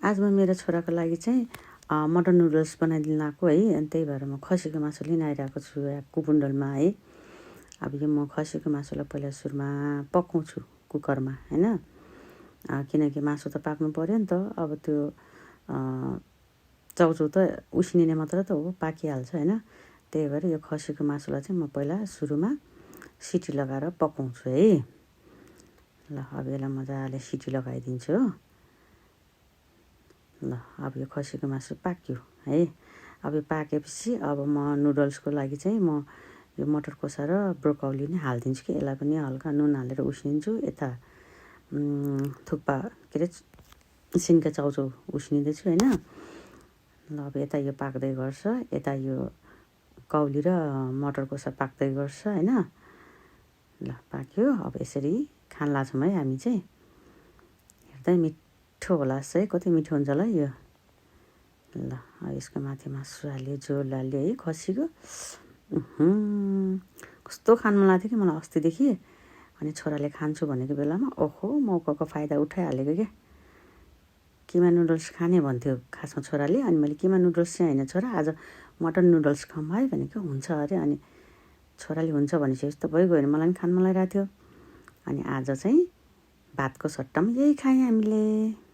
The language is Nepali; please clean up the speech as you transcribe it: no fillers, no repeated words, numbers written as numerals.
आज म मेरो छोराको लागि चाहिँ मटन नुडल्स बनाइदिनु आएको है। अनि त्यही भएर म खसीको मासु लिन आइरहेको छु कुकुन्डलमा है। अब यो म खसीको मासुलाई पहिला सुरुमा पकाउँछु कुकरमा हैन। किनकि मासु त पाक्नु पर्यो नि त। अब त्यो चाउचाउ त उसिनिने मात्र त हो, पाकिहाल्छ हैन। त्यही भएर यो खसीको मासुलाई चाहिँ म पहिला सुरुमा सिटी लगाएर पकाउँछु है। ल अब यसलाई मजाले सिटी लगाइदिन्छु हो। ल अब यो खसीको मासु पाक्यो है। अब यो पाकेपछि अब म नुडल्सको लागि चाहिँ म यो मटर कोसा र ब्रोकौली नै हालिदिन्छु कि यसलाई पनि हल्का नुन हालेर उसिनिन्छु। यता थुक्पा के अरे सिन्का चाउचाउ उसिनिँदैछु हैन। ल अब यता यो पाक्दै गर्छ, यता यो कौली र मटर कोसा पाक्दै गर्छ हैन। ल पाक्यो। अब यसरी खान लाग्छौँ है हामी चाहिँ। हेर्दै मिठो होला है, कति मिठो हुन्छ होला यो। ल यसको माथि मासु हाल्यो, झोल हाल्यो है खसीको। कस्तो खानु मन लाग्थ्यो कि मलाई अस्तिदेखि। अनि छोराले खान्छु भनेको बेलामा ओहो मौकाको फाइदा उठाइहालेको क्या। किमा नुडल्स खाने भन्थ्यो खासमा छोराले। अनि मैले किमा नुडल्स चाहिँ होइन छोरा, आज मटन नुडल्स खाऊँ है भनेको। हुन्छ अरे। अनि छोराले हुन्छ भनेपछि त भइगयो भने मलाई पनि खानु मन लागिरहेको थियो। अनि आज चाहिँ भातको सट्टामा यही खायौँ हामीले।